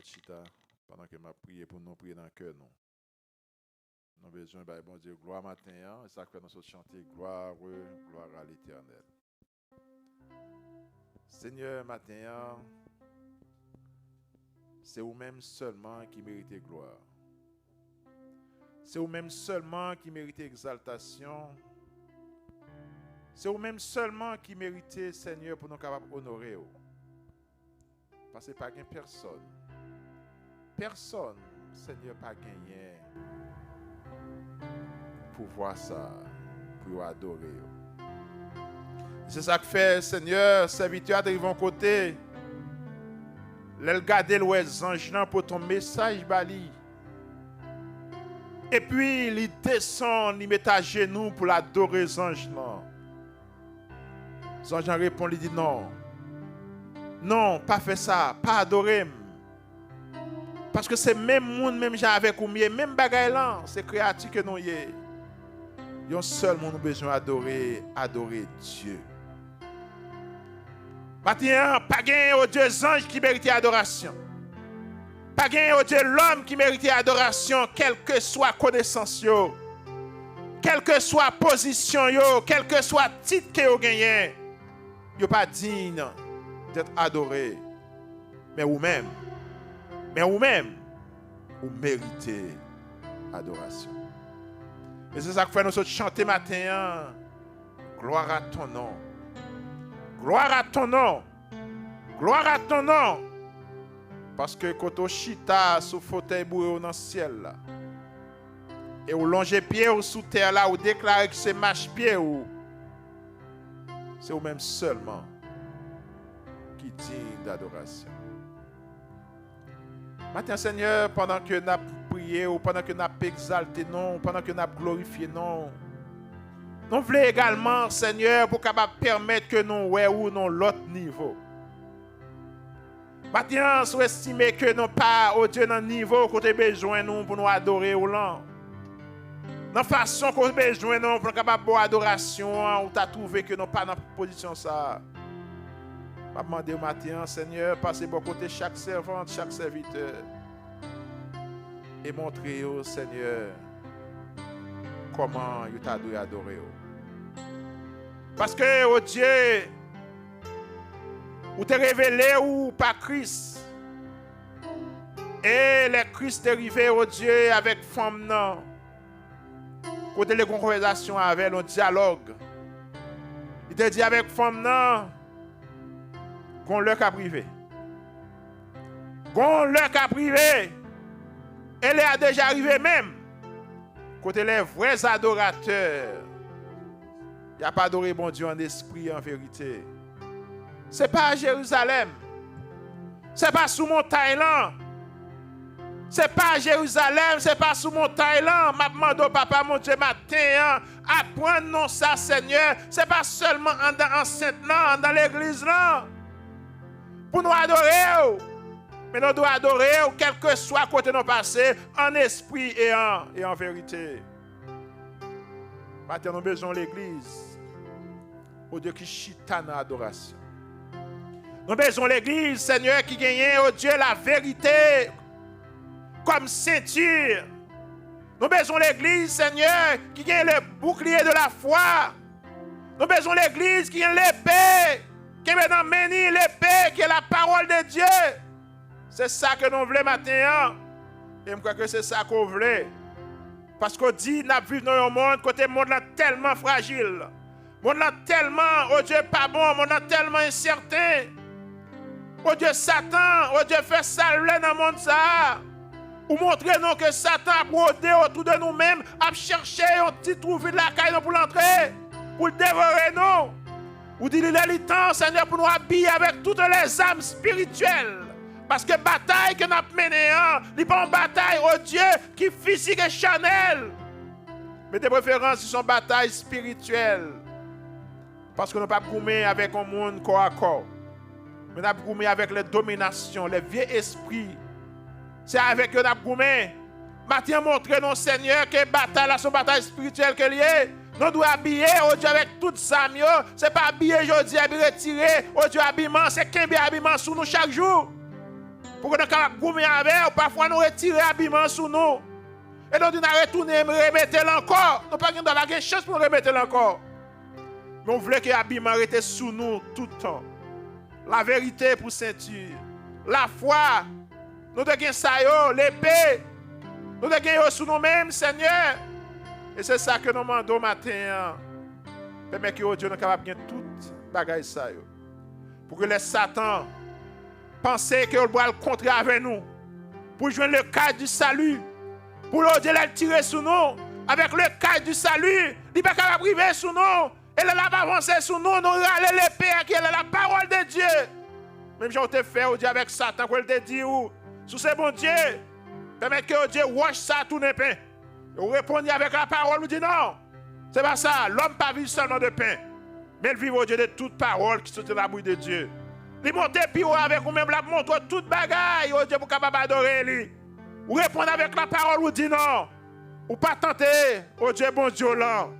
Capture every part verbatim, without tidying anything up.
chita pandan ke m ap priye pou nou, priye nan kè nou. Nou bezwen bay Bondye glwa maten an, e sa k fè nou sot chante gloire, gloire à l'Éternel. Senyè, maten an, se ou menm sèlman ki merite glwa. Se ou menm sèlman ki merite egzaltasyon. Se ou menm sèlman ki merite, Senyè, pou nou kapab onore w. Paske pa gen pèsòn. Pèsòn, Senyè, pa genyen pouvwa sa a pou yo adore yo. Se sa k fè, Senyè, sèvitè a te rive yon kote, lè l gade, l wè zanj lan pote yon mesaj ba li. Epi li desann, li met ajenou pou l adore zanj lan. Zanj lan reponn, li di, "Non. Non, pa fè sa, pa adore m. Paske se menm moun, menm jan avèk ou m ye, menm bagay lan, se kreyati ke nou ye. Yon sèl moun ou bezwen adore, adore Dye." Maten an, pa gen, o Dye, zanj ki merite adorasyon. Pa gen, o Dye, lòm ki merite adorasyon, kèlkeswa konesans yo, kèlkeswa pozisyon yo, kèlkeswa tit ke yo genyen, yo pa diy d'être adorés. Men ou menm, men ou menm, ou merite adorasyon. E se sa k fè nou sot chante maten an, Gloire à ton nom. Gloire à ton nom. Gloire à ton nom. Paske kote w chita sou fotèy boure w nan syèl la, e w lonje pye w sou tè la, ou deklare ke se machpye w, se ou menm sèlman ki diy d'adorasyon. Maten, Senyè, pandan ke n ap priye w, pandan ke n ap egzalte non w, pandan ke n ap glorifye non w, nou vle egalman, Senyè, pou kapab pèmèt ke nou wè ou nan lòt nivo. Maten an, si w estime ke nou pa, o Dye, nan nivo kote bezwen nou pou nou adore w lan, nan fason kote bezwen nou pou nou kapab ba w adorasyon an, ou ta twouve ke nou pa nan pozisyon sa a, m ap mande w maten an, Senyè, pase bò kote chak sèvant, chak sèvitè, e montre yo, Senyè, kòman yo ta dwe adore w. Paske, o Dye, ou te revele ou pa Kris. E lè Kris te rive, o Dye, avèk fanm nan, kote l te gen yon konvèsasyon avè l, yon dyalòg, li te di avèk fanm nan, "Gon lè k ap rive. Gon lè k ap rive. E lè a deja rive menm. Kote les vrais adorateurs, y ap adore Bondye an espri e an verite." Se pa Jerizalèm. Se pa sou montay lan. Se pa Jerizalèm, se pa sou montay lan. M ap mande w, Papa Bondye, maten an, aprann nou sa, Senyè. Se pa sèlman anndan ansent lan, anndan legliz lan, pou nou adore w. Men nou dwe adore w kèlkeswa kote nou pase, an espri e an, e an verite. Maten, nou bezwen yon legliz, o Dye, ki chita nan adorasyon. Nou bezwen yon legliz, Senyè, ki genyen, o Dye, laverite kòm senti. Nou bezwen yon legliz, Senyè, ki gen le bouclier de la foi. Nou bezwen yon legliz ki gen lepe kenbe nan men ni, lepe ki lapawòl de Dye. Se sa ke nou vle maten an. E m kwè ke se sa ke w vle. Paske w di n ap viv nan yon mond kote mond lan tèlman frajil. Mond lan tèlman, o Dye, pa bon, mond lan tèlman ensèten. O Dye, Satan, o Dye, fè sa l vle nan mond sa a. Ou montre nou ke Satan ap wode otou de nou menm, ap chèche yon ti twou vid lakay nou pou l antre, pou l devore nou. Ou di li lè li tan, Senyè, pou nou abiye avèk toutes les armes spirituelles. Paske batay ke n ap mennen an, li pa yon batay, o Dye, ki fizik e chanèl. Men de preferans, li se yon batay espirityèl. Paske nou p ap goumen avèk yon moun kò a kò. Men n ap goumen avèk les dominations, les vieux esprits. Se avèk yo n ap goumen. Maten an montre nou, Senyè, ke batay la se yon batay espirityèl ke l ye. Nou dwe abiye, o Dye, avèk tout zam yo. Se pa abiye jodi, abi retire. O Dye, abiman, se kenbe abiman sou nou chak jou. Pou ke nou kapab goumen avè w, pafwa nou retire abiman sou nou. E nou di n a retounen remete l ankò. Nou pa gen dwa, pa gen chans pou nou remete l ankò. Men w vle ke abiman rete sou nou tout tan. Laverite pou senti. Lafwa. Nou te gen sa yo, lepe. Nou te gen yo sou nou menm, Senyè. E se sa ke nou mande w maten an. Pèmèt ke, o Dye, nou kapab gen tout bagay sa yo. Pou ke lè Satan panse ke l pral kontre avè nou, pou jwenn le kaj di sali, pou, o Dye, lè l tire sou nou, avèk le kaj di sali, li pa kapab rive sou nou. E lè l ap avanse sou nou, nou rale lepe a ki rele lapawòl de Dye. Menm jan w te fè, o Dye, avèk Satan, ke l te di w, si w se Bondye, pèmèt ke, o Dye, wòch sa a tounen pen. E w reponn li avèk lapawòl, ou di non. Se pa sa, lòm pa viv sèlman de pen, men l viv, o Dye, de tout pawòl ki soti nan labouch de Dye. Li monte pi wo avèk ou menm, l ap montre w tout bagay, o Dye, pou w kapab adore li. Ou reponn avèk lapawòl, ou di non. Ou pa tante, o Dye, Bondye w lan.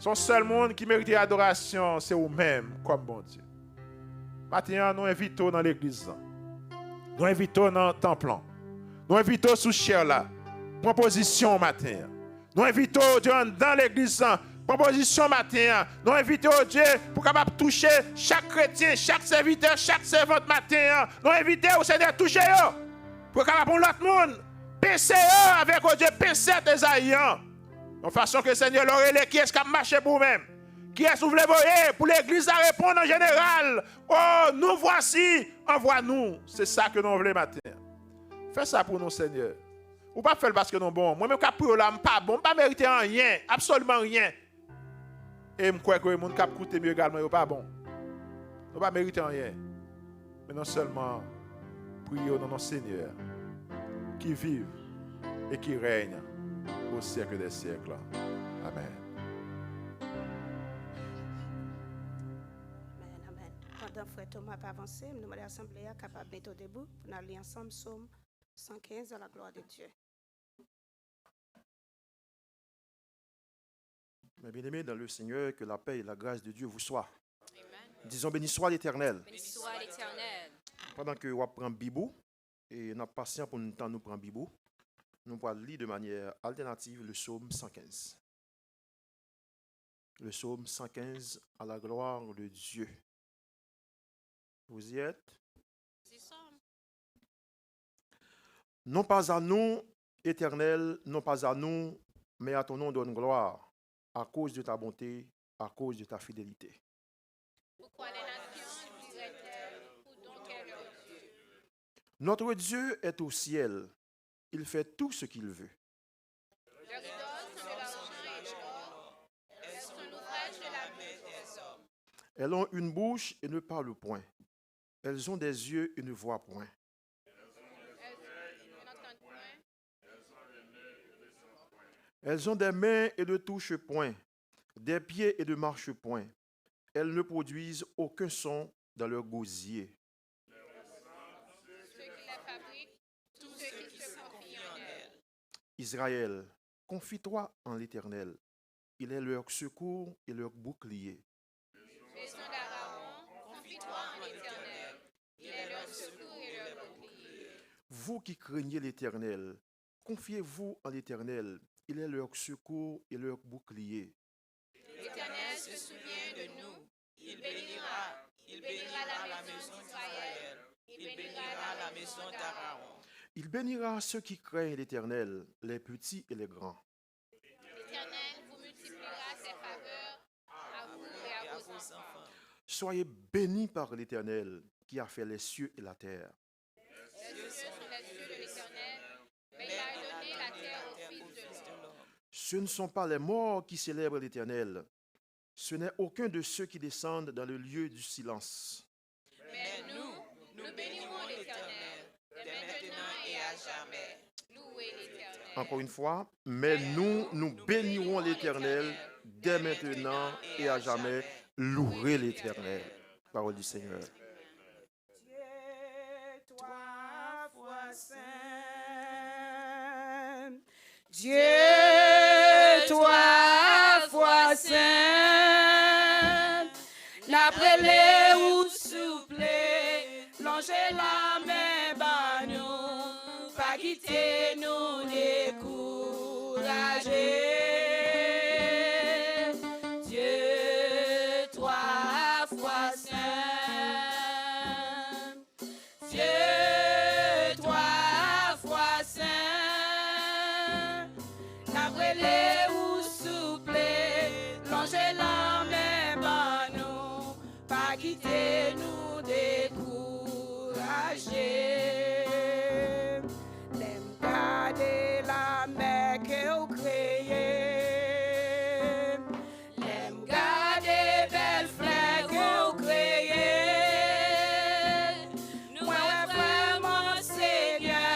Se yon sèl moun ki merite adorasyon, se ou menm kòm Bondye. Maten an, nou envite w nan legliz lan. Nou envite w nan tanp lan. Nou envite w sou chè la. Pran pozisyon w maten an. Nou envite w, o Dye, anndan legliz lan. Pran pozisyon maten an. Nou envite w, o Dye, pou kapab touche chak kretyen, chak sèvitè, chak sèvant maten an. Nou envite w, Senyè, touche yo. Pou yo kapab yon lòt moun. Pense yo avèk, o Dye, pensèt Ezayi an. Yon fason ke, Senyè, lè w rele, kiyès k ap mache pou ou menm? Kiyès ou vle voye pou legliz la reponn an jeneral? O, nous voici, envoie-nous. Se sa ke nou vle maten an. Fè sa pou nou, Senyè. Ou p ap fè l paske nou bon. Mwen menm k ap priye w la, m pa bon. M pa merite anyen, absoliman anyen. E m kwè ke moun k ap koute m yo egalman, yo pa bon. Nou pa merite anyen. Men nou sèlman priye w nan non Senyè a, ki viv e ki règne au siècle des siècles. Amèn. Amèn, amèn. Pandan frè Thomas ap avanse, m mande asanble a kapab mete w debou pou n al li ansanm Sòm san kenz, à la gloire de Dieu. Mes bien-aimés dans le Seigneur, que la paix et la grâce de Dieu vous soient. Amen. Disons, béni soit l'Éternel. Béni soit l'Éternel. Pandan ke w ap pran Bib ou, e n ap pasyan pou n tan nou pran Bib ou, nou pral li de manière alternative le psaume cent quinze. Le psaume cent quinze, à la gloire de Dieu. Vous y êtes? Nous y sommes. Non pas à nous, Éternel, non pas à nous, mais à ton nom donne gloire, à cause de ta bonté, à cause de ta fidélité. Pourquoi les nations diraient-elles, où donc est leur Dieu? Notre Dieu est au ciel, il fait tout ce qu'il veut. Leurs idoles sont de l'argent et de l'or, elles sont l'ouvrage de la main des hommes. Elles ont une bouche et ne parlent point. Elles ont des yeux et ne voient point. Elles ont des oreilles et n'entendent point. Elles ont des mains et ne touchent point, des pieds et ne marchent point. Elles ne produisent aucun son dans leur gosier. Ceux qui les fabriquent, tous ceux qui se confient en elles. Israël, confie-toi en l'Éternel. Il est leur secours et leur bouclier. Maison d'Aaron, confie-toi en l'Éternel. Il est leur secours et leur bouclier. Vous qui craignez l'Éternel, confiez-vous en l'Éternel. Il est leur secours et leur bouclier. L'Éternel se souvient de nous. Il bénira, il bénira la maison d'Israël. Il bénira la maison d'Aaron. Il bénira ceux qui craignent l'Éternel, les petits et les grands. L'Éternel vous multipliera ses faveurs, à vous et à vos enfants. Soyez bénis par l'Éternel, qui a fait les cieux et la terre. Dieu sont les cieux de l'Éternel, mais il a donné la terre aux fils de l'homme. Ce ne sont pas les morts qui célèbrent l'Éternel. Ce n'est aucun de ceux qui descendent dans le lieu du silence. Mais nous, nous bénirons l'Éternel, dès maintenant et à jamais. Louez l'Éternel. Encore une fois, mais nous, nous bénirons l'Éternel dès maintenant et à jamais. Louez l'Éternel. Parole du Seigneur. Dye twa fwa sen. Dye twa fwa sen. N ap rele ou souple, lonje lamen ba kite nou dekouraje. Dye twa fwa sen, Dye twa fwa sen, n ap rele ou souple, lonje lanmen ban nou, pa kite nou dekouraje. Lè m gade lamè ke w kreye, lè m gade bèl flè ke w kreye, mwen wè vrèman, Senyè,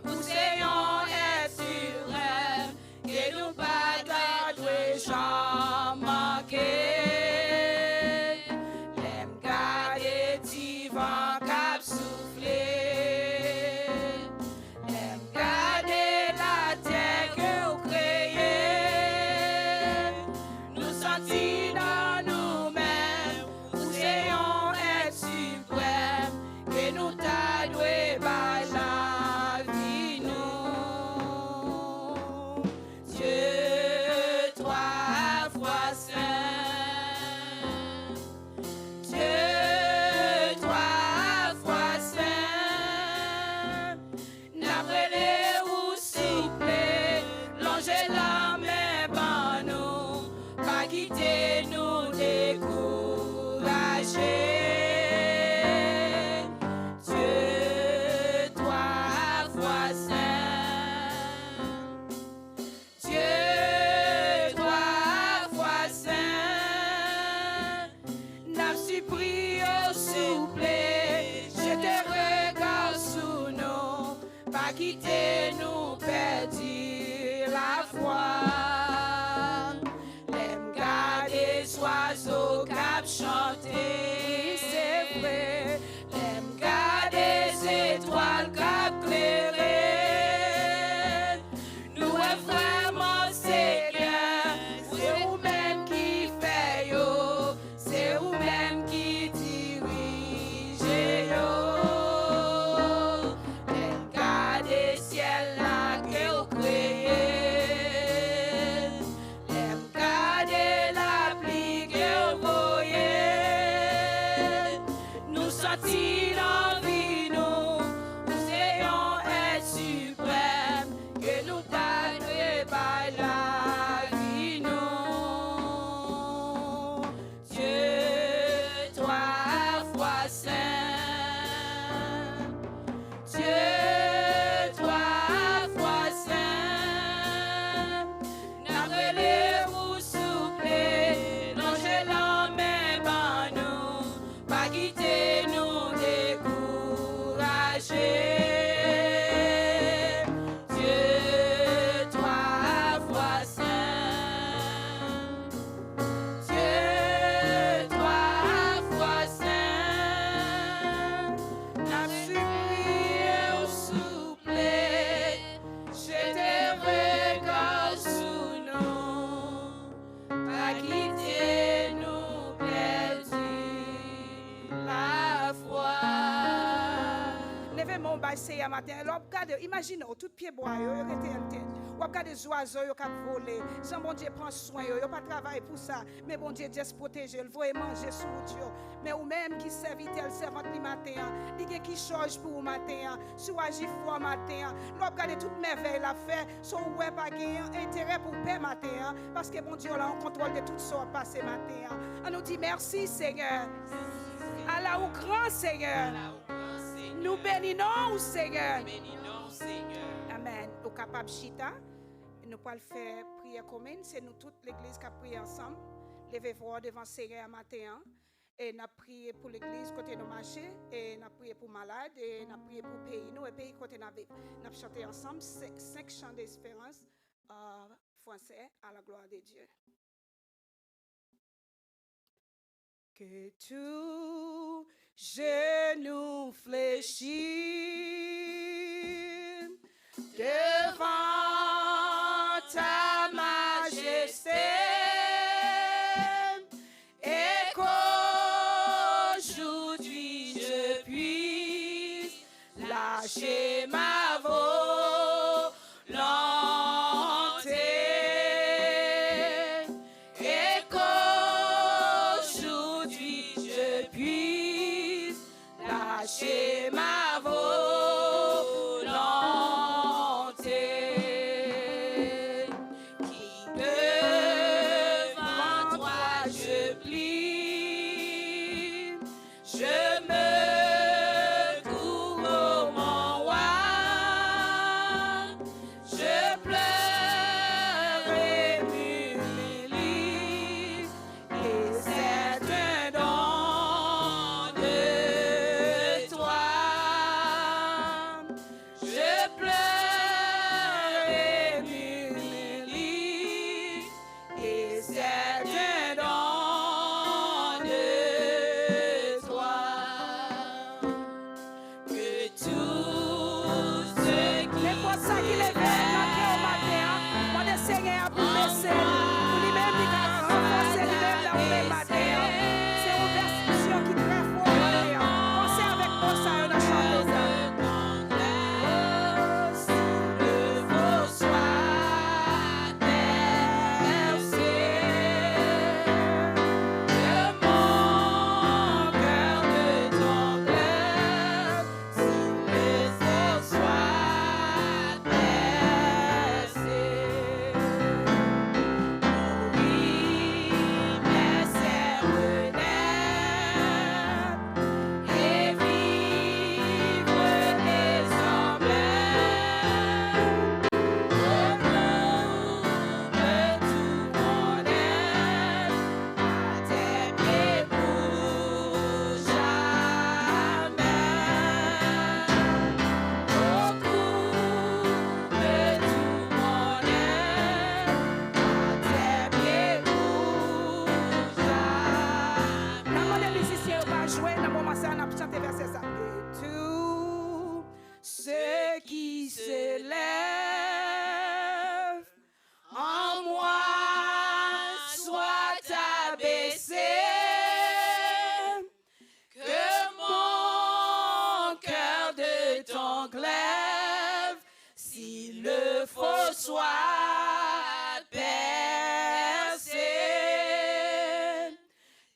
ou se yon èt siprèm ke nou pa ta dwe janm manke. Lè m gade ti van k ap soufle, lè m gade latè ke w kreye, nou santi nan nou menm ou se yon èt siprèm ke nou ta dwe bay lavi nou. Dye twa fwa sen, Dye twa fwa sen, n ap rele ou souple, lonje lanmen ban nou, pa kite nou dekouraje. Dye twa fwa sen, Dye twa fwa sen, n ap sipliye w souple, jete rega w sou nou, pa kite nou pèdi lafwa. Lè m gade zwazo k ap chante, wi, se vre, lè m gade zetwal k ap klere, nou wè vrèman, Senyè, se ou menm ki fè yo, se ou menm ki dirije yo. Lè m gade syèl la ke w kreye, lè m gade lapli ke w voye, nou santi nan vi nou, ou se yon èt siprèm ke nou ta dwe bay lavi nou. Dye twa fwa sen, Dye twa fwa sen, n ap rele ou souple, lonje lanmen ban nou, pa kite nou dekouraje. Dye twa fwa sen, Dye twa fwa sen, n ap sipliye w souple, jete rega w sou nou, pa kite nou pèdi lafwa. Leve men w bay Seyè maten an. Lè w ap gade, imajine w, tout pyebwa yo, yo rete anten. W ap gade zwazo yo k ap vole, jan Bondye pran swen yo, yo pa travay pou sa, men Bondye just pwoteje l, voye manje sou wout yo. Men ou menm ki sèvitè l, sèvant li maten an, li gen kichòj pou ou maten an, si w aji fò maten an. Lè w ap gade tout mèvèy l ap fè, sa w wè pa gen enterè pou w pè maten an, paske Bondye w la an kontwòl de tout sa w ap pase maten an. An nou di mèsi, Senyè. Ala ou gran, Senyè. Nou beni non w, Senyè. Amèn. Ou kapab chita. Nou pral fè priyè komin. Se nou tout legliz k ap priye ansanm. Leve vwa w devan Senyè a maten an. E n ap priye pou legliz kote nou mache. E n ap priye pou malad. E n ap priye pou peyi nou e peyi kote n ap viv. N ap chante ansanm se- senk chan desperans, euh, fransè, à la gloire de Dieu. Que tout genou fléchisse devant ta majesté et qu'aujourd'hui je puisse lâcher ma et ma volonté, qui devant toi je plie. Je me cours, ô mon roi, je pleure et m'humilie, et c'est un don de toi. Je pleure et m'humilie, et c'est un don de toi. Que tout ce qui Nenpòt sa ki leve nan kè w maten an, mande Senyè a pou l bese l, pou li menm li ka ranfòse li menm nan ou menm maten an. Se yon vèsyon ki trè fò maten an. Panse avèk mo sa yo nan chante sa. Oh, si le veau soit percé, que mon cœur de ton cœur, si le veau soit percé, nourris mes sœurs honnêtes et vivre désormais. Recouvre tout mon être à tes pieds pour jamais. Recouvre tout mon être à tes pieds pour jamais. N a mande mizisyen yo pa jwe nan moman sa a, n ap chante vèsè sa. Que tout ce qui se lève en moi soit abaissé, que mon cœur de ton glaive, s'il le faut, soit percé.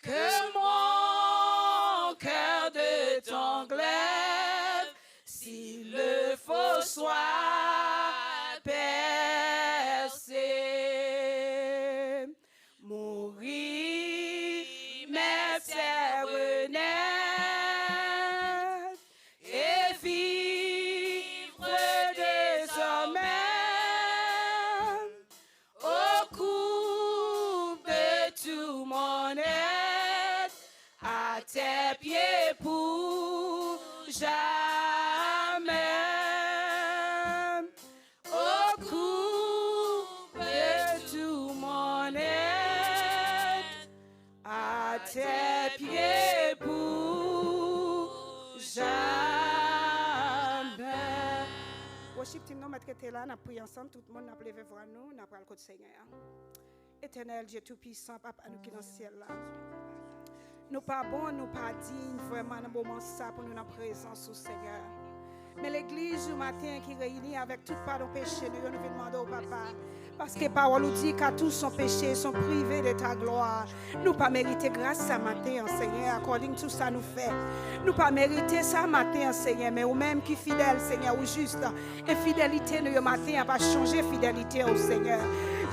Que mon cœur de ton glaive, s'il le faut, soit percé. Mourir, mais c'est renaître et vivre désormais. Au cours de tout mon être, à tes pieds pour jamais. Au cours de tout mon être, à tes pieds pour jamais. Worship team, nou mèt rete la, n ap priye ansanm, tout moun, n ap leve vwa nou, n ap pral kot Senyè a. Etènèl Dye Toupisan, Papa nou ki nan syèl la. Nou pa bon, nou pa diy vrèman nan moman sa pou nou nan prezans ou, Senyè. Men legliz ou maten ki reyini avèk tout padon peche nou yo, nou vin mande w, Papa. Paske pawòl ou di, car tous sont péchés, sont privés de ta gloire. Nou pa merite gras sa maten an, Senyè, according to sa nou fè. Nou pa merite sa maten an, Senyè, men ou menm ki fidèl, Senyè, ou jis. E fidelite nou yo maten an pa chanje fidelite w, Senyè.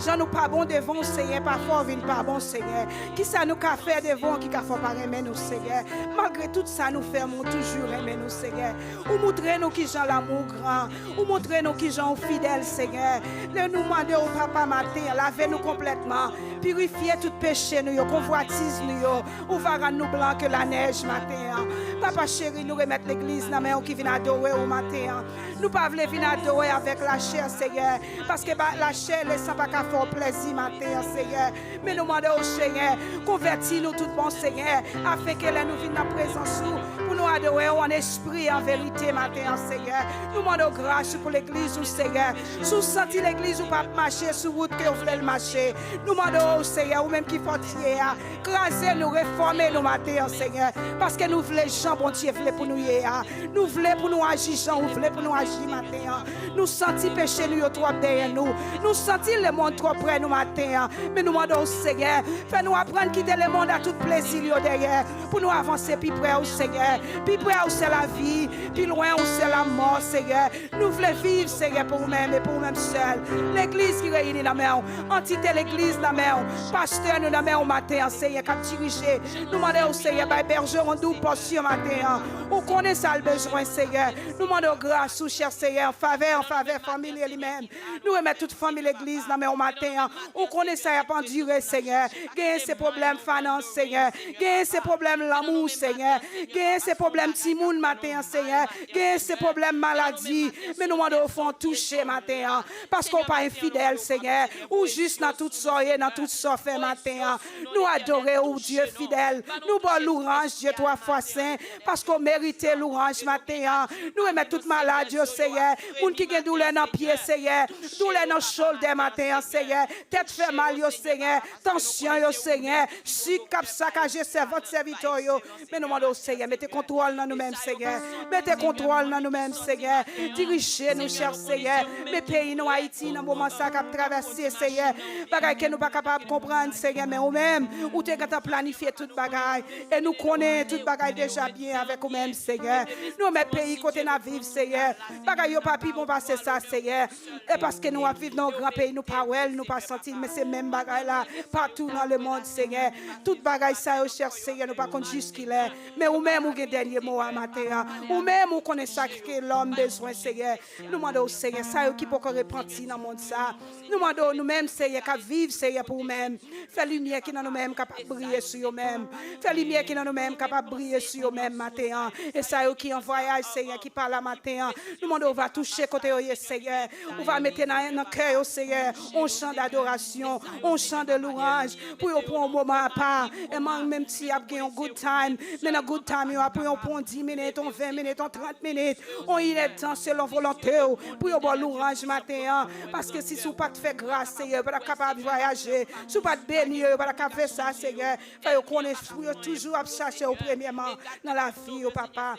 Jan nou pa bon devan w, Senyè, pafwa w vin pa bon, Senyè. Kisa nou ka fè devan w ki ka fè w pa renmen nou, Senyè? Malgre tout sa nou fè, men w toujou renmen nou, Senyè. Ou montre nou kijan lanmou w gran. Ou montre nou kijan w fidèl, Senyè. Lè nou mande w, Papa, maten an, lave nou konplètman. Pirifye tout peche nou yo, konvwatiz nou yo. Ou va rann nou blan ke lanèj maten an. Papa cheri, nou remèt legliz nan men w ki vin adore w maten an. Nou pa vle vin adore avèk lachè, Senyè, paske ba, lachè, lesan pa ka fè w plèzi maten an, Senyè. Men nou mande w, Senyè, konvèti nou tout bon, Senyè, afenke lè nou vin nan prezans ou, pou nou adore w an espri, an verite maten an, Senyè. Nou mande w gras pou legliz ou, Senyè. Si w santi legliz ou p ap mache sou wout ke w vle l mache, nou mande w, Senyè, ou menm ki fòtifye a, kraze nou, refòme nou maten an, Senyè, paske nou vle jan Bondye vle pou nou ye a. Nou vle pou nou aji jan ou vle pou nou aji maten an. Nou santi peche nou yo twòp dèyè nou. Nou santi lemonn twò prè nou maten an. Men nou mande w, Senyè, fè nou aprann kite lemonn ak tout plezi l yo dèyè, pou nou avanse pi prè ou, Senyè. Pi prè ou se lavi, pi lwen ou se lanmò, Senyè. Nou vle viv, Senyè, pou ou menm e pou ou menm sèl. Legliz ki reyini nan men w, antite legliz nan men w, pastè nou nan men w maten an, Senyè, k ap dirije. Nou mande w, Senyè, bay bèje yon doub pòsyon maten an. Ou konnen sa l bezwen, Senyè. Nou mande w gras ou, chè Senyè, an favè, an favè fanmi li menm. Nou remèt tout fanmi legliz nan men w maten an. Ou konnen sa y ap andire, Senyè. Genyen se pwoblèm finans, Senyè. Genyen se pwoblèm lanmou, Senyè. Genyen se pwoblèm timoun maten an, Senyè. Genyen se pwoblèm maladi. Men nou mande w fè yon touche maten an. Paske w pa enfidèl, Senyè. Ou jis nan tout sa w ye, nan tout sa w fè maten an. Nou adore w, Dye fidèl. Nou ba w louwanj, Dye twa fwa sen. Paske w merite louwanj maten an. Nou remèt tout malad yo, Senyè. Moun ki gen doulè nan pye, Senyè. Doulè nan shoulder maten an, Senyè. Tèt fè mal yo, Senyè. Tansyon yo, Senyè. Sik k ap sakaje sèvant sèvitè w yo. Men nou mande w, Senyè, mete kontwòl nan nou menm, Senyè. Mete kontwòl nan nou menm, Senyè. Dirije nou, chè Senyè. Men peyi nou, Ayiti, nan moman sa k ap travèse, Senyè. Bagay ke nou pa kapab konprann, Senyè, men ou menm, ou te gentan planifye tout bagay. E nou konnen tout bagay deja byen avèk ou menm, Senyè. Nou remèt peyi kote n ap viv, Senyè. Bagay yo pa pi bon pase sa, Senyè. E paske nou ap viv nan yon gran peyi, nou pa wè l, nou pa santi l, men se menm bagay la patou nan lemonn, Senyè. Tout bagay sa yo, chè Senyè, nou pa konn jiskilè. Men ou menm, ou gen dènye mo a maten an. Ou menm, ou konnen sa ke lòm bezwen, Senyè. Nou mande w, Senyè, sa yo ki poko repanti nan mond sa. Nou mande w, nou menm, Senyè, k ap viv, Senyè, pou ou menm. Fè limyè ki nan nou menm kapab briye sou yo menm. Fè limyè ki nan nou menm kapab briye sou yo menm maten an. E sa yo ki an vwayaj, Senyè, ki pa la maten an. Nou mande w va touche kote yo ye, Senyè. Ou va mete nan, nan kè yo, Senyè, yon chan dadorasyon, yon chan de louwanj, pou yo pran yon moman apa. E man menm si y ap gen yon good time, men nan good time yo, apre yon pran dis minit, yon ven minit, yon trant minit, yon inèdtan selon volonte w, pou yo ba w louwanj maten an. Paske si, si w pa t fè gras, Senyè, yo pa t ap kapab vwayaje. Si w pa t beni yo, yo pa t ap ka fè sa, Senyè. Fè yo konnen pou yo toujou ap chache w premyèman nan lavi yo, papa.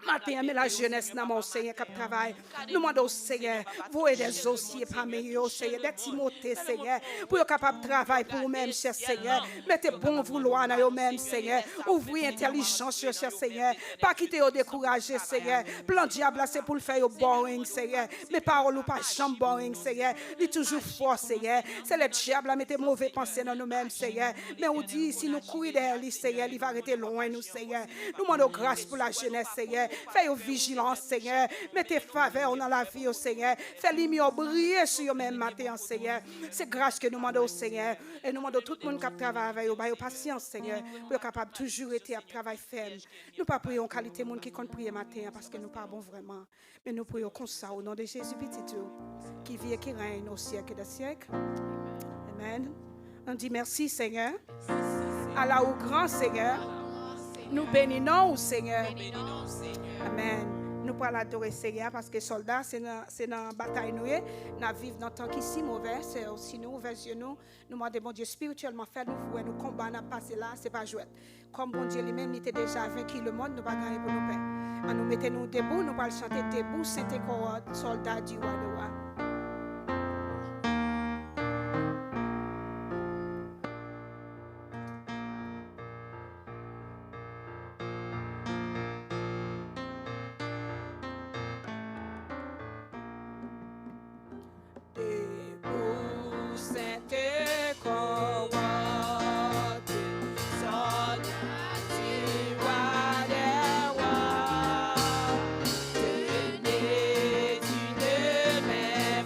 Maten an, men lajenès nan men w, Senyè, k ap travay. Nou mande w, Senyè, voye dè zosye pami yo, Senyè, dè Timote, Senyè, pou yo kapab travay pou ou menm, chè Senyè. Mete bon voulwa nan yo menm, Senyè. Ouvri entèlijans yo, chè Senyè. Pa kite yo dekouraje, Senyè. Plan dyab la, se pou l fè yo boring, Senyè. Men pawòl ou pa janm boring, Senyè. Li toujou fò, Senyè. Se lè dyab la mete move panse nan nou menm, Senyè. Men ou di, si nou kouri dèyè li, Senyè, li va rete lwen nou, Senyè. Nou mande w gras pou lajenès, Senyè. Fè yo vijilan, Senyè. Mete favè w nan lavi yo, Senyè. Fè limyè w briye sou yo menm maten an, Senyè. Se gras ke nou mande w, Senyè. E nou mande w tout moun k ap travay avè yo, ba yo pasyans, Senyè, pou yo kapab toujou rete ap travay fèm. Nou pa priye yon kalite moun ki konn priye maten an, paske nou pa bon vrèman. Men nou priye w konsa, o non de Jezi, Pitit ou, ki viv e ki règne au siècle des siècles. Amèn. Nou di mèsi, Senyè. Ala ou gran, Senyè. Nou beni non ou, Senyè. Amèn. Nou pral adore Senyè a, paske sòlda, se nan, se nan batay nou ye. N ap viv nan tan ki si movè. Se, si nou ouvè zye nou, nou mande Bondye espirityèlman fè nou wè nou konba n ap pase la, se pa jwèt. Kòm Bondye li menm, li te deja venki lemonn, nou pa gen anyen pou nou pè. Ann nou mete nou debou, nou pral chante Debout, Saint et Cohorte, soldats du roi des rois. Debout, Saint et Cohorte, soldats du roi des rois, tenez d'une main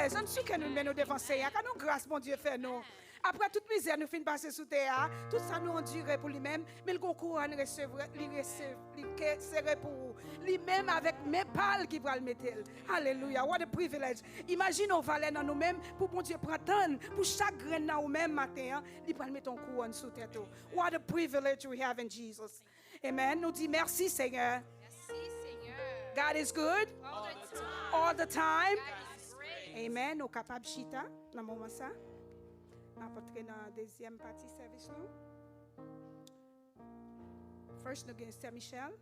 Lèzòm sou kè nou men nou devan Seyè a, gad yon gras Bondye fè nou. Apre tout mizè nou fin pase sou tè a, tout sa nou andire pou li menm, men l gon kouwòn resevwa, li resevwa, li ke sere pou ou. Li menm avèk men pa l ki pral mete l. Alelouya, what a privilege. Imajine yon valè nan nou menm pou Bondye pran tan pou chak grenn nan ou menm maten an, li pral mete yon kouwòn sou tèt ou. What a privilege we have in Jesus. Amen. Nou di mèsi Seyè. Mèsi Seyè. God is good. All the time. All the time. God is great. Amen. Nou kapab chita nan moman sa. N ap antre nan dezyèm pati sèvis nou. First nou gen Sè Michel.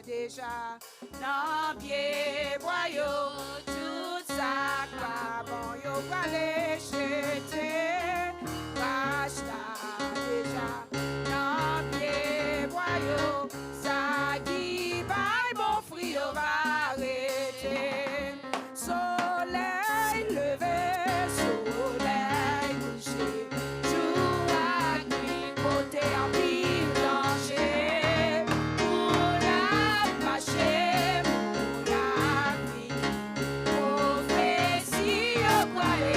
Deja nan pye bwa yo, tout sa k pa bon yo prale jete. Rach la deja nan pye bwa yo, sa ki bay bon fwi yo va rete. Solèy leve, solèy kouche, jou ak nuit pote anpil danje. Moun ap mache, moun ap vini, pwofesi yo pwale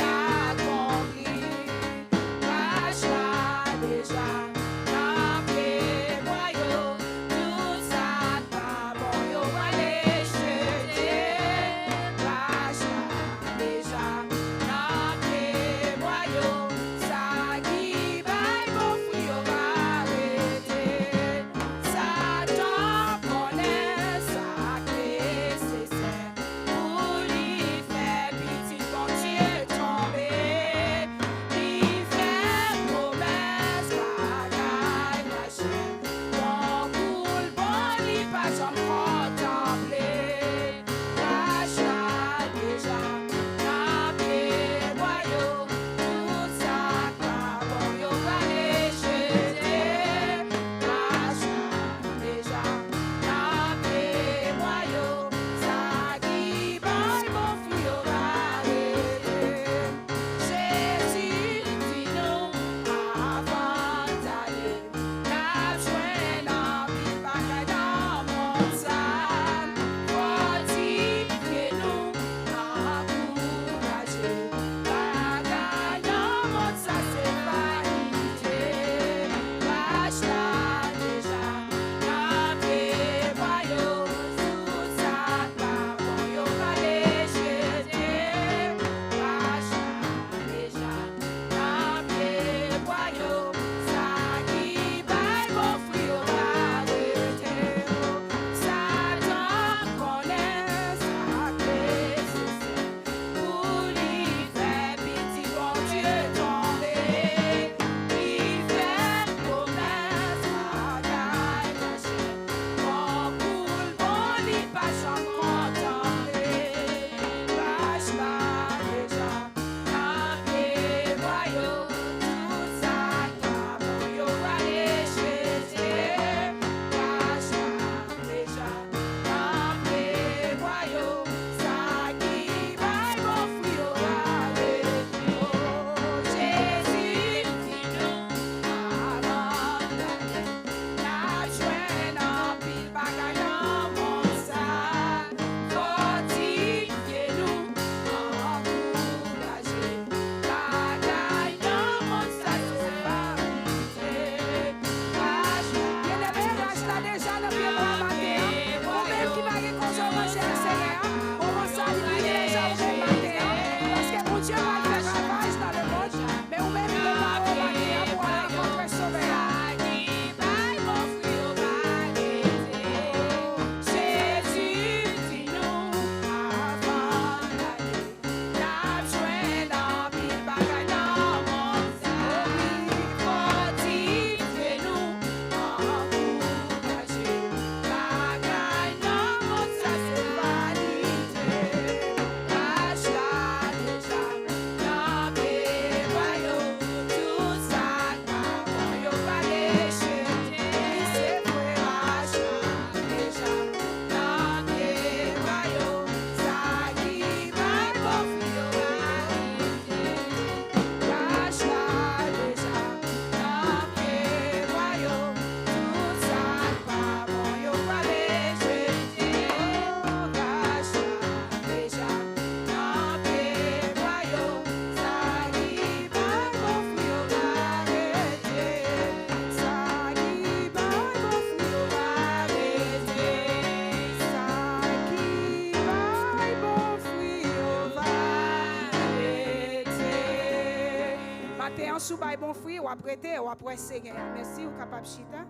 Te an sou bay bon fwi, w ap rete, w ap wè Senyè a. Mèsi, ou kapab chita.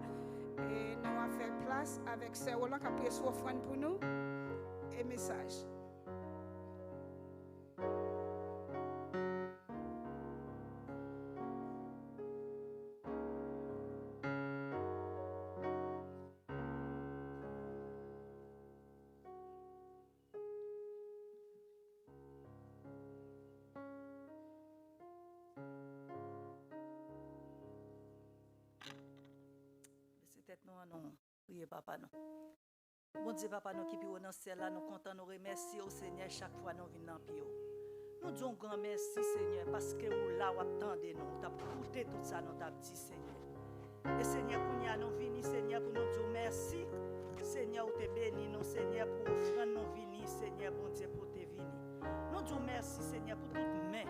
E nou ap fè plas avèk sè Roland k ap preswe ofrann pou nou. E mesaj. Bese tèt nou an nou priye Papa nou. Bondye Papa nou ki pi wo nan syèl la, nou kontan, nou remèsye w, Senyè, chak fwa nou vin nan pye w. Nou di w yon gran mèsi, Senyè, paske ou la, w ap tande nou, ou t ap koute tout sa nou t ap di, Senyè. E Senyè, kounye a nou vini, Senyè, pou nou di w mèsi. Senyè, ou te beni nou, Senyè, pou ofrann nou vini, Senyè, Bondye, pou w te vini. Nou di w mèsi, Senyè, pou tout men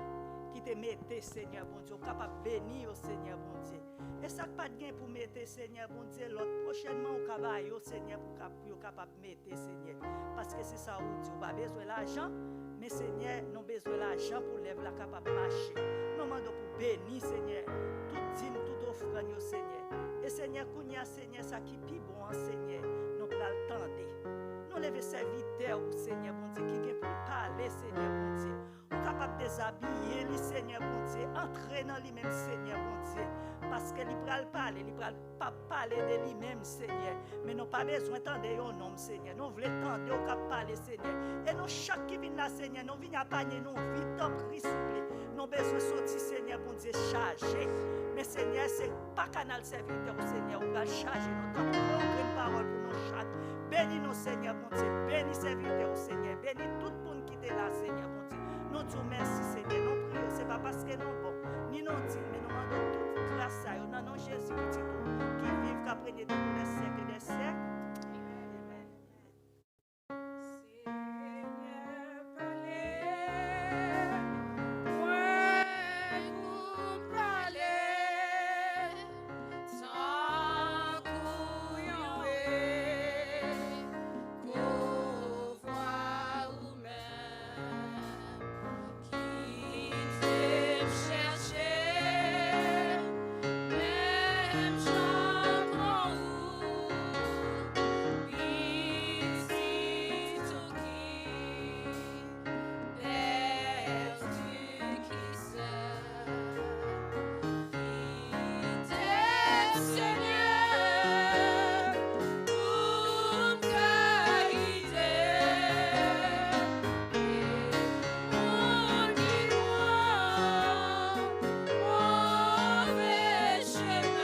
ki te mete, Senyè, Bondye, ou kapab beni yo, Senyè, Bondye. E sa k pa t gen pou mete, Senyè, Bondye, lòt pwochènman, ou ka ba yo, Senyè, pou ka, pou yo kapab mete, Senyè. Paske se sa ou di, ou pa bezwen lajan, men, Senyè, nou bezwen lajan pou lèv la kapab mache. Nou mande w pou beni, Senyè, tout dim, tout ofrann yo, Senyè. E, Senyè, kounye a, Senyè, sa ki pi bon an, Senyè, nou pral tande. Nou leve sèvitè ou, Senyè, Bondye, ki gen pou l pale, Senyè, Bondye. Ou kapab dezabiye li, Senyè, Bondye. Antre nan li menm, Senyè, Bondye. Paske li pral pale, li pral pa pale de li menm, Senyè. Men nou pa bezwen tande yon nonm, Senyè. Nou vle tande w k ap pale, Senyè. E nou chak ki vin la, Senyè, nou vin ak panye nou vid, tanpri, souple. Nou bezwen soti, Senyè, Bondye, chaje. Men, Senyè, se pa kanal sèvitè w, Senyè, ou pral chaje nou tankou yon grenn pawòl pou nou chak. Beni nou, Senyè, Bondye. Beni sèvitè w, Senyè. Beni tout moun ki te la, Senyè, Bondye. Nou di w mèsi, Senyè. Nou priye w, se pa paske nou bon, ni nou dign, men nou mande w tout gras sa yo nan non Jezi, Pitit ou, ki viv, k ap renye depi lè syèk e dè syèk. Amèn. Senyè, pale, mwen pou m pale, tankou yon ekò vwa ou menm. Kite m chèche, menm jan kon ou, pitit ou ki pèdi, ki sèl. Kite m, Senyè, pou m ka gide. Moun ki pran move chemen,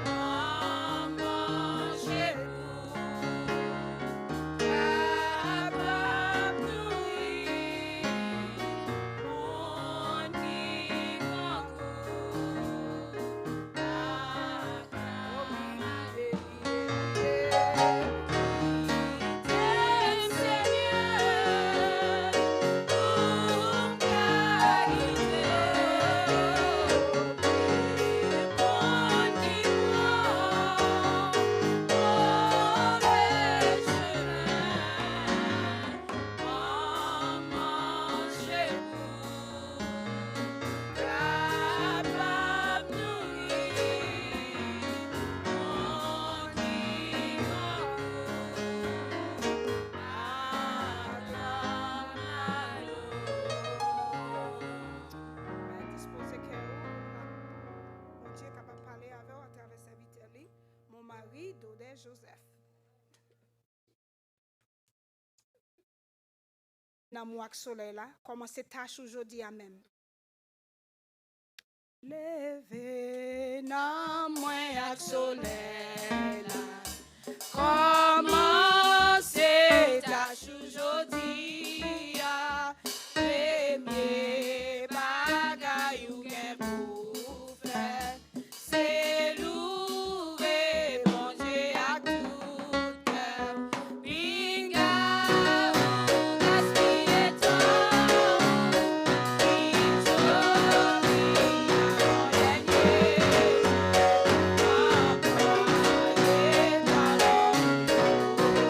an manje pou kapab nouri moun ki pran kou. Kapab nouri moun ki pran kou ak lanmalo. Dispoze kè w pou Bondye kapab pale avè w atravè sèvitè li, Mon Mari Dodè Joseph. Nanm ou ak solèy la, kòmanse tach ou jodi a menm. Leve nanm mwen ak solèy la, kòmanse tach ou jodi a. Premye bagay ou gen pou w fè, se louve Bondye ak tout kè w. Pinga ou gaspiye tan ou, ki jodi a yon dènye jou, anploye tan ou pou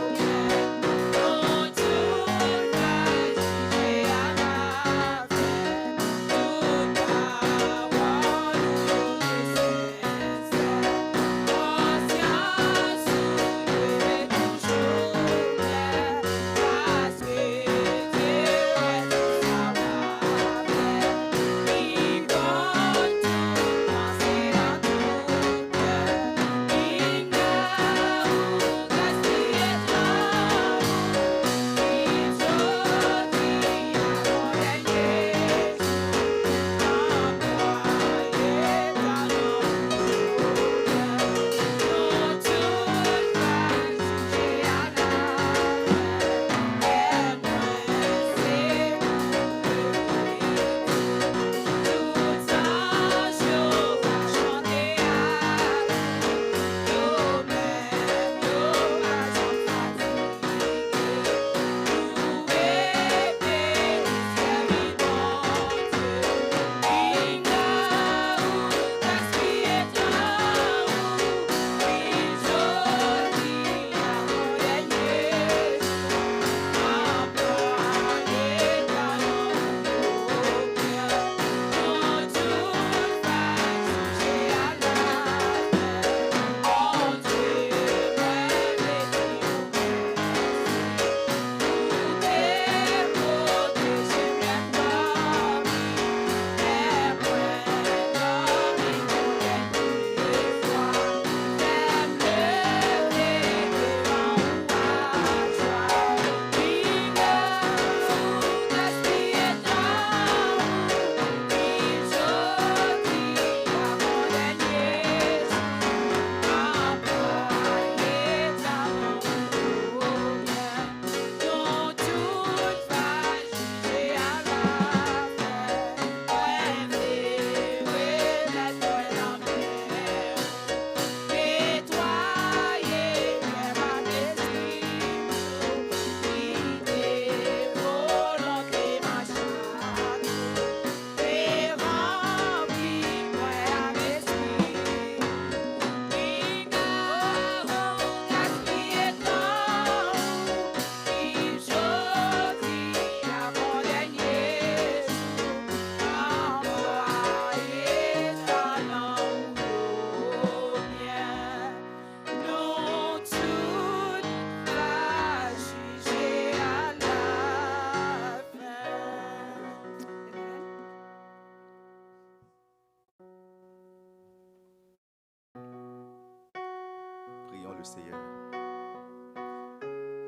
le Seigneur.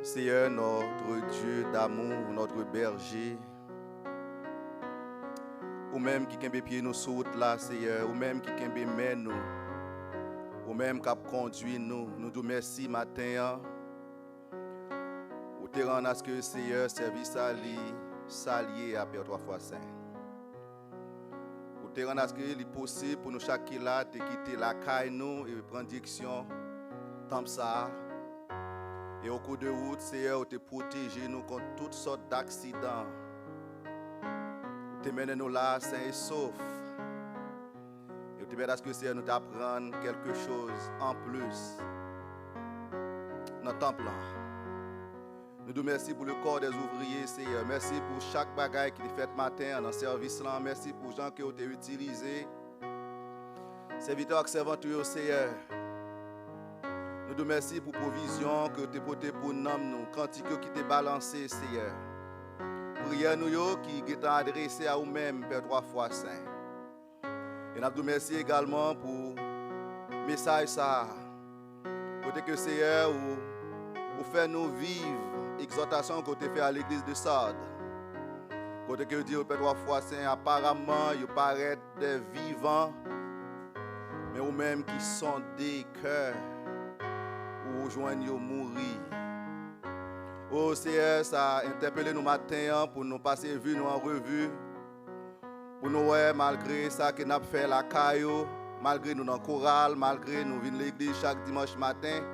Seigneur, notre Dieu d'amour, notre berger, ou menm ki kenbe pye nou sou wout la, Seyè, ou menm ki kenbe men nou, ou menm k ap kondui nou, nou di w mèsi maten an. Ou te rann aske, Seyè, sèvis sa li salye a Pè twa fwa sen. Ou te rann aske li posib pou nou chak ki la te kite lakay nou e pran direksyon tanp sa a. E o kou de wout, Seyè, ou te pwoteje nou kont tout sòt daksidan. Ou te mennen nou la sen e sof. E ou te pèmèt aske, Seyè, nou te aprann kèlke choz anplis nan tanp lan. Nou di w mèsi pou le corps des ouvriers, Seyè. Mèsi pou chak bagay ki te fèt maten an nan sèvis lan. Mèsi pou jan ke w te itilize sèvitè ak sèvant ou yo, Seyè. Nou di w mèsi pou pwovizyon ke w te pote pou nanm nou, kantik yo ki te balanse, Seyè. Priyè nou yo ki gentan adrese a ou menm, Pè twa fwa sen. E n ap di w mèsi egalman pou mesaj sa a. Kote ke, Seyè, ou, ou fè nou viv egzòtasyon ke w te fè a legliz de Sard. Kote ke w di, Pè twa fwa sen, aparamman, yo parèt dè vivan, men ou menm ki sonde kè, ou jwenn yo mouri. O Seyè, sa entèpele nou maten an pou nou pase vi nou an revi, pou nou wè, malgre sa ke n ap fè lakay ou, malgre nou nan koral, malgre nou vin legliz chak dimanch maten,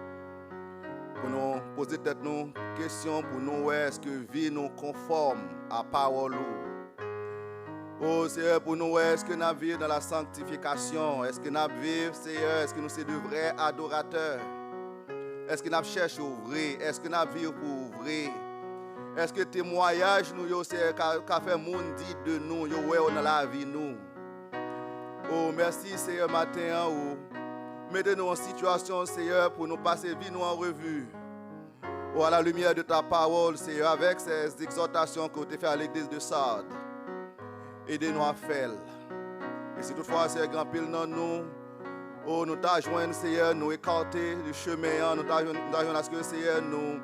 pou nou poze tèt nou kesyon, pou nou wè èske vi nou konfòm a pawòl ou. O Seyè, pou nou wè èske n ap viv nan la sanktifikasyon, èske n ap viv, Seyè, èske nou se de vrè adoratè, èske n ap chèche w vre, èske n ap viv pou ou vre, èske temwayaj nou yo, Seyè, ka, ka fè moun di de nou, yo wè w nan lavi nou. O, mèsi, Seyè, maten an, ou mete nou an sitiyasyon, Seyè, pou nou pase vi nou an revi. O, à la lumière de ta parole, Seyè, avèk sè egzòtasyon ke w te fè a legliz de Sard, ede nou a fè l. E si toutfwa, Seyè, gen anpil nan nou, o, nou ta jwenn, Seyè, nou ekate de chemen an, nou ta jwenn, nou ta jwenn aske, Seyè, nou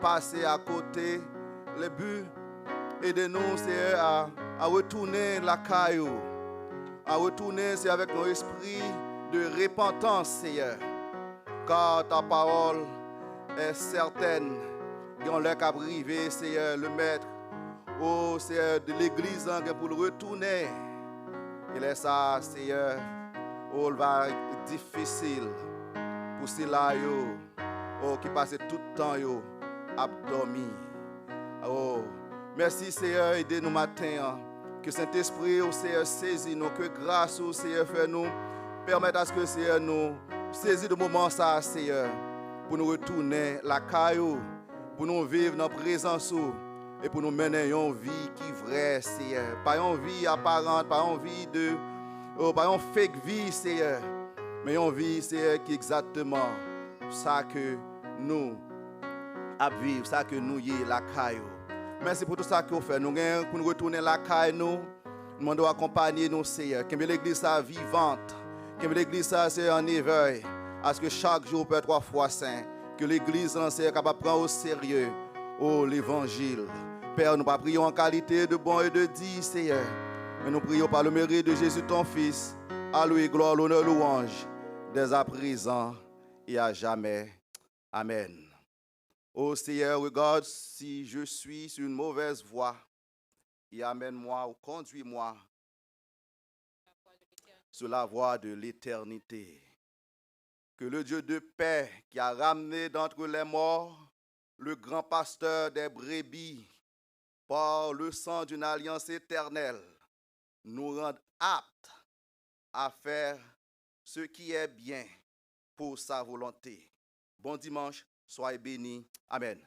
pase akote le bi. Ede nou, Seyè, a, a retounen lakay ou, a retounen, Seyè, avèk yon espri de repantans, Seyè. Car ta parole est certaine. Gen yon lè k ap rive, Seyè, le mèt, o Seyè, de legliz lan gen pou l retounen. E lè sa a, Seyè, o, l va difisil pou sila yo, o, ki pase tout tan yo ap dòmi. O, mèsi, Seyè, ede nou maten an. Ke Sentespri ou, Seyè, sezi nou, ke gras ou, Seyè, fè nou pèmèt aske, Seyè, nou sezi de moman sa a, Seyè, pou nou retounen lakay ou, pou nou viv nan prezans ou, e pou nou mennen yon vi ki vrè, Seyè. Pa yon vi aparant, pa yon vi de, o, pa yon fake vi, Seyè, men yon vi, Seyè, ki egzakteman sa ke nou ap viv, sa ke nou ye lakay ou. Mèsi pou tout sa ke w fè. Nou gen pou nou retounen lakay nou. Nou mande w akonpanye nou, Seyè. Kenbe legliz sa a vivant. Kenbe legliz sa a, Seyè, an evèy. Aske chak jou, Pè twa fwa sen, ke legliz lan, Seyè, kapab pran o serye, o, levanjil. Pè, nou pa priye w an kalite de bon e de di, Seyè, men nou priye w pa le merit de Jésus, ton Fils, à lui gloire, l'honneur, louange, dès à présent et à jamais. Amen. Ô Seigneur, regarde si je suis sur une mauvaise voie et amène-moi ou conduis-moi sur la voie de l'éternité. Que le Dieu de paix qui a ramené d'entre les morts le grand pasteur des brebis par le sang d'une alliance éternelle nous rende aptes à faire ce qui est bien pour sa volonté. Bon dimanche, soyez bénis. Amen.